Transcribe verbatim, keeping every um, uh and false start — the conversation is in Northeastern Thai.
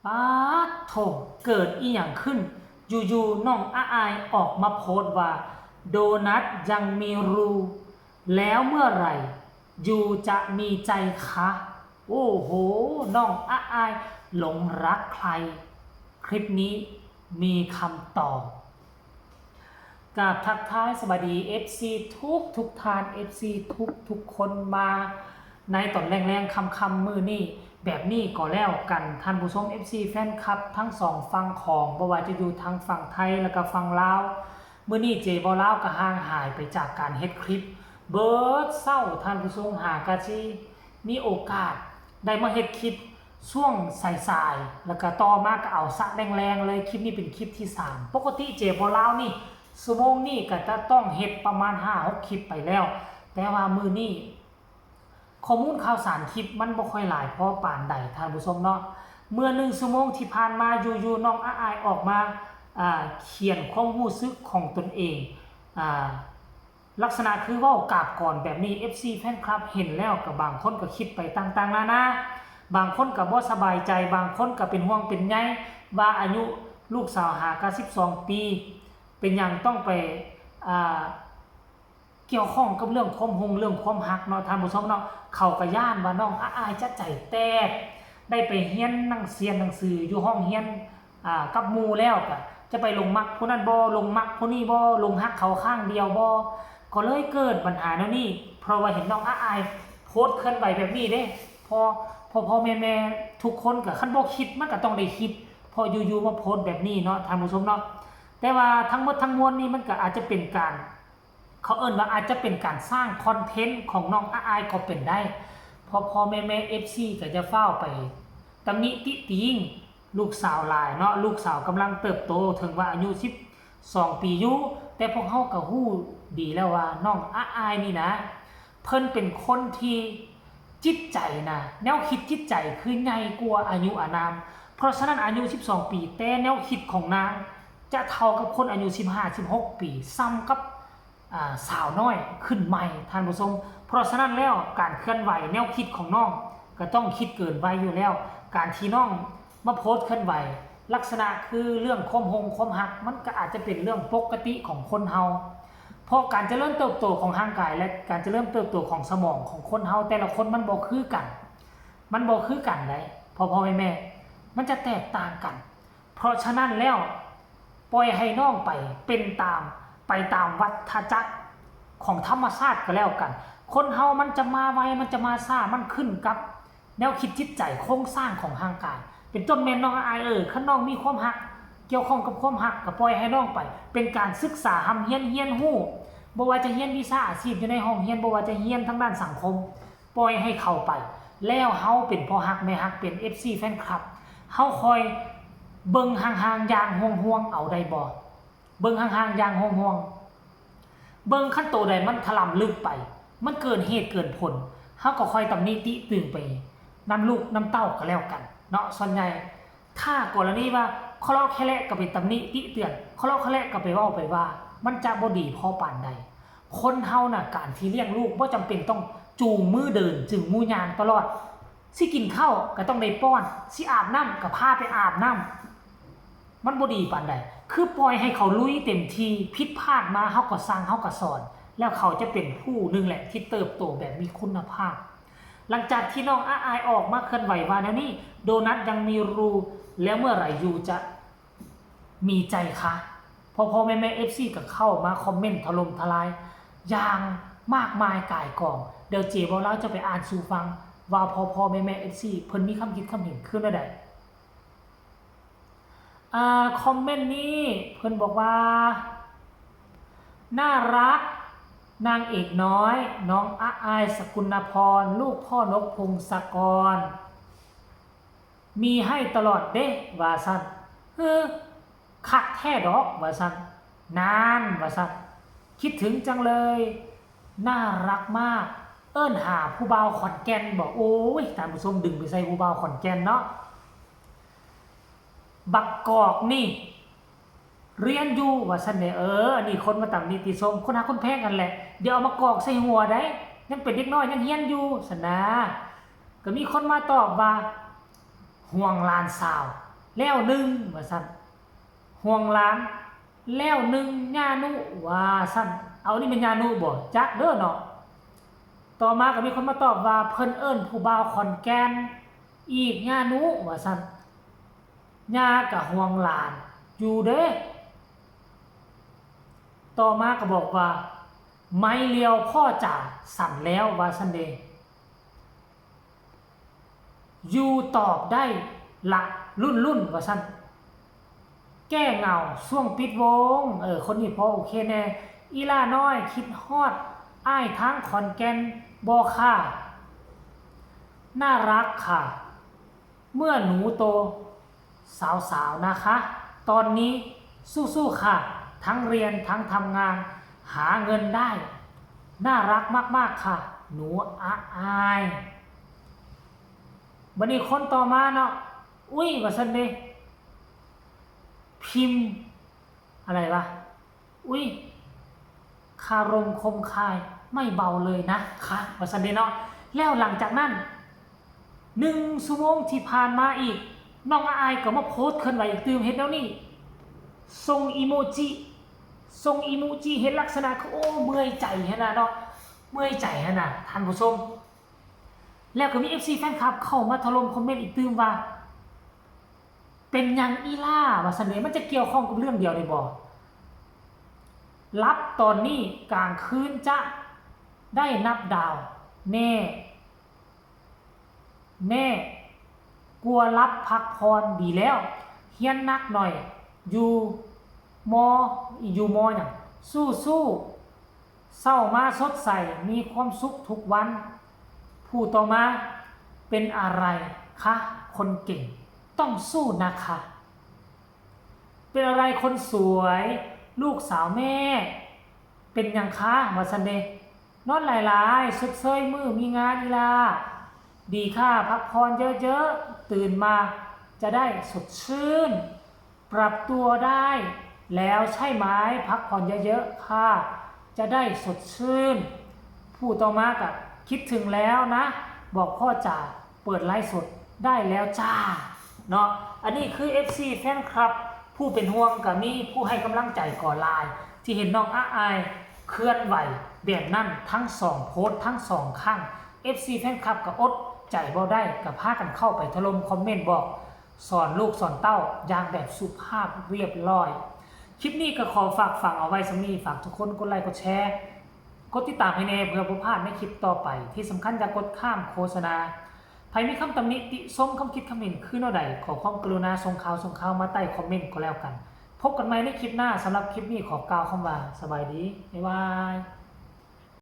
ป๊าดโถ เกิดอีหยังขึ้น อยู่ๆน้องอาอายออกมาโพสต์ว่า โดนัทยังมีรู แล้วเมื่อไหร่ อยู่จะมีใจคะ โอ้โห น้องอาอายหลงรักใคร คลิปนี้มีคำตอบ กราบทักทายสวัสดี เอฟซี ทุกทุกท่าน เอฟซี ทุกทุกคนมาในตอนแรงๆค่ำๆมื้อนี้แบบนี้ก็แล้วกัน ท่านผู้ชม เอฟซี แฟนคลับทั้งสองฝั่งของบ่ว่าจะอยู่ทางฝั่งไทยแล้วก็ฝั่งลาว มื้อนี้เจเว้าลาวก็ห่างหายไปจากการเฮ็ดคลิป เบิดเช้า ท่านผู้ชม หากะสิมีโอกาสได้มาเฮ็ดคลิปช่วงสายๆ แล้วก็ต่อมาก็เอาสะแรงๆเลย คลิปนี้เป็นคลิปที่สาม ปกติเจเว้าลาวนี่ ชั่วโมงนี้ก็จะต้องเฮ็ดประมาณห้าหกคลิปไปแล้ว แต่ว่ามื้อนี้ข้อมูลข่าวสารคลิปมันบ่ค่อยหลายพอปานใด ท่านผู้ชมเนาะ เมื่อหนึ่งชั่วโมงที่ผ่านมา อยู่ๆน้องอาอายออกมา อ่า เขียนความรู้สึกของตนเอง อ่า ลักษณะคือเว้ากราบก่อนแบบนี้ เอฟซี แฟนคลับเห็นแล้วก็บางคนก็คิดไปต่างๆนานา บางคนก็บ่สบายใจ บางคนก็เป็นห่วงเป็นใยว่าอายุลูกสาวหากะสิบสองปี เป็นหยังต้องไป อ่า เกี่ยวข้องกับเรื่องความฮงเรื่องความฮักเนาะ ท่านผู้ชมเนาะ เขาก็ย้านว่าน้องอาอายจะใจแตก ได้ไปเรียนหนังเสียนหนังสืออยู่ห้องเรียน อ่า กับหมู่แล้วก็จะไปหลงมักผู้นั้นบ่ หลงมักผู้นี้บ่ หลงฮักเขาข้างเดียวบ่ ก็เลยเกิดปัญหาแนวนี้ เพราะว่าเห็นน้องอาอายโพสต์เคลื่อนไหวแบบนี้เด้ พอ พอๆแม่ๆทุกคนก็คันบ่คิดมันก็ต้องได้คิด พออยู่ๆมาโพสต์แบบนี้เนาะ ท่านผู้ชมเนาะ แต่ว่าทั้งหมดทั้งมวลนี่มันก็อาจจะเป็นการ เขาเอิ้นว่าอาจจะเป็นการสร้างคอนเทนต์ของน้องอาอายก็เป็นได้ พอๆแม่ๆ เอฟซี ก็จะฟ้าวไปตำหนิติติงลูกสาวหลายเนาะ ลูกสาวกำลังเติบโต ถึงว่าอายุสิบสองปีอยู่ แต่พวกเฮาก็ฮู้ดีแล้วว่าน้องอาอายนี่นะ เพิ่นเป็นคนที่จิตใจนะ แนวคิดจิตใจคือใหญ่กว่าอายุอานาม เพราะฉะนั้นอายุสิบสองปี แต่แนวคิดของนางจะเท่ากับคนอายุสิบห้า สิบหกปี ส่ำกับ อ่า สาวน้อยขึ้นใหม่ ท่านผู้ชม เพราะฉะนั้นแล้วการเคลื่อนไหวแนวคิดของน้องก็ต้องคิดเกินวัยอยู่แล้ว การที่น้องมาโพสต์เคลื่อนไหว ลักษณะคือเรื่องความฮงความฮัก มันก็อาจจะเป็นเรื่องปกติของคนเฮา เพราะการเจริญเติบโตของร่างกายและการเจริญเติบโตของสมองของคนเฮาแต่ละคนมันบ่คือกัน มันบ่คือกันได๋ พ่อๆแม่ๆ มันจะแตกต่างกัน เพราะฉะนั้นแล้ว ปล่อยให้น้องไปเป็นตาม ไปตามวัฏจักรของธรรมชาติก็แล้วกัน คนเฮามันจะมาไว มันจะมาช้า มันขึ้นกับแนวคิดจิตใจ โครงสร้างของร่างกาย เป็นต้นแม่นน้องอาอาย เออ คันน้องมีความฮัก เกี่ยวข้องกับความฮัก ก็ปล่อยให้น้องไป เป็นการศึกษาร่ำเรียน เรียนรู้ บ่ว่าจะเรียนวิชาอาชีพอยู่ในห้องเรียน บ่ว่าจะเรียนทางด้านสังคม ปล่อยให้เข้าไป แล้วเฮาเป็นพ่อฮักแม่ฮัก เป็น เอฟซี แฟนคลับ เฮาคอยเบิ่งห่างๆ อย่างห่วงๆ เอาได้บ่ เบิ่งห่างๆ อย่างห่วงๆ เบิ่งคันโตใดมันถล่ำลึกไป มันเกินเหตุเกินผล เฮาก็คอยตำหนิติติงไปนำลูกนำเต้าก็แล้วกันเนาะ ส่วนใหญ่ ถ้ากรณีว่าเคาะเลาะแคะและก็ไปตำหนิติเตือน เคาะเลาะแคะและก็ไปเว้าไปว่า มันจะบ่ดีพอปานใด คนเฮาน่ะ การที่เลี้ยงลูกบ่จำเป็นต้องจูงมือเดิน จูงมือย่างตลอด สิกินข้าวก็ต้องได้ป้อน สิอาบน้ำก็พาไปอาบน้ำ มันบ่ดีปานใด คือปล่อยให้เขาลุยเต็มที่ ผิดพลาดมาเฮาก็สั่ง เฮาก็สอน แล้วเขาจะเป็นผู้หนึ่งแหละที่เติบโตแบบมีคุณภาพ หลังจากที่น้องอาอายออกมาเคลื่อนไหวว่าแนวนี้ โดนัทยังมีรู แล้วเมื่อไหร่อยู่จะมีใจคะ พ่อๆแม่ๆ เอฟซี ก็เข้ามาคอมเมนต์ถล่มทลายอย่างมากมายก่ายกอง เดี๋ยวเจเว้าลาวจะไปอ่านสู่ฟังว่าพ่อๆแม่ๆ เอฟซี เพิ่นมีคำคิดคำเห็นคือแนวใด อ่า คอมเมนต์นี้เพิ่นบอกว่า น่ารัก นางเอกน้อย น้องอาอาย สกุณพร ลูกพ่อนกพงศกร มีให้ตลอดเด้ ว่าซั่น เฮ้อ คักแท้ดอก ว่าซั่น นาน ว่าซั่น คิดถึงจังเลย น่ารักมาก เอิ้นหาผู้บ่าวขอนแก่นบ่ โอ้ย ท่านผู้ชม ดึงไปใส่ผู้บ่าวขอนแก่นเนาะ บักกอกนี่ เรียนอยู่ ว่าซั่นเด้ เออ อันนี้คนมาตำหนิติชม คนฮักคนแพงกันแหละ อย่าเอามากอกใส่หัวได้ ยังเป็นเด็กน้อย ยังเรียนอยู่ ซั่นนะ ก็มีคนมาตอบว่า ห่วงหลานสาว แล้วหนึ่งว่าซั่น ห่วงหลาน แล้วหนึ่งย่านุว่าซั่น เอานี่แม่นย่านุบ่ จักเด้อเนาะ ต่อมาก็มีคนมาตอบว่าเพิ่นเอิ้นผู้บ่าวขอนแก่นอีกย่านุว่าซั่น ย่าก็ห่วงหลานอยู่เด้ ต่อมาก็บอกว่า ไม้เรียวพ่อจ๋าสั่นแล้วว่าซั่นเด้ อยู่ตอบได้ละรุ่นๆ ว่าซั่น แก้เหงาช่วงปิดวง เออ คนนี้พอโอเคแน่ อีหล้าน้อยคิดฮอดอ้ายทางขอนแก่นบ่ค่ะ น่ารักค่ะ เมื่อหนูโตสาวๆ นะคะ ตอนนี้สู้ๆ ค่ะ ทั้งเรียนทั้งทำงานหาเงินได้ น่ารักมากๆ ค่ะ หนูอาอาย บัดนี้คนต่อมาเนาะ อุ้ยว่าซั่นเด้ พิมพ์ อะไรวะ อุ้ย คารมคมคายไม่เบาเลยนะคะว่าซั่นเด้เนาะ แล้วหลังจากนั้น หนึ่งชั่วโมงที่ผ่านมาอีก น้องอาอายก็มาโพสต์เคลื่อนไหวอีกตื่ม เฮ็ดแนวนี้ ส่งอีโมจิ ส่งอีโมจิ เฮ็ดลักษณะคือ โอ้ เมื่อยใจหั้นน่ะเนาะ เมื่อยใจหั้นน่ะ ท่านผู้ชม แล้วก็มี เอฟซี แฟนคลับเข้ามาถล่มคอมเมนต์อีกตื่มว่า เป็นหยังอีหล้าว่าซั่นเด้ มันจะเกี่ยวข้องกับเรื่องเดียวนี่บ่ หลับตอนนี้กลางคืนจะได้นับดาวแน่ แน่ กลัวหลับพักผ่อนดีแล้ว เฮียนหนักหน่อย อยู่ มอ อยู่ มอ หยัง สู้ๆ เช้ามาสดใส มีความสุขทุกวัน ผู้ต่อมา เป็นอะไรคะ คนเก่ง ต้องสู้นะคะ เป็นอะไรคนสวย ลูกสาวแม่ เป็นหยังคะว่าซั่นเด้ นอนหลายๆ ชดเชยมื้อมีงานอีหล้า ดีค่ะ พักผ่อนเยอะๆ ตื่นมาจะได้สดชื่น ปรับตัวได้แล้วใช่ไหม พักผ่อนเยอะๆ ค่ะ จะได้สดชื่น ผู้ต่อมาก็คิดถึงแล้วนะ บอกพ่อจ๋าเปิดไลฟ์สดได้แล้วจ้า เนาะ อันนี้คือ เอฟซี แฟนคลับ ผู้เป็นห่วงก็มี ผู้ให้กำลังใจก็หลาย ที่เห็นน้องอาอายเคลื่อนไหวแบบนั้นทั้งสองโพสต์ทั้งสองครั้ง เอฟซี แฟนคลับก็อดใจบ่ได้ ก็พากันเข้าไปถล่มคอมเมนต์บอก สอนลูกสอนเต้าอย่างแบบสุภาพเรียบร้อย คลิปนี้ก็ขอฝากฝังเอาไว้ส่ำนี้ ฝากทุกคนกดไลค์กดแชร์ กดติดตามให้แน่เพื่อบ่พลาดในคลิปต่อไป ที่สำคัญอย่ากดข้ามโฆษณา ใผมีคำตำหนิติชม คำคิดคำเห็นคือแนวใด ขอความกรุณาส่งข่าวส่งข่าวมาใต้คอมเมนต์ก็แล้วกัน พบกันใหม่ในคลิปหน้า สำหรับคลิปนี้ขอกล่าวคำว่าสบายดี บ๊ายบาย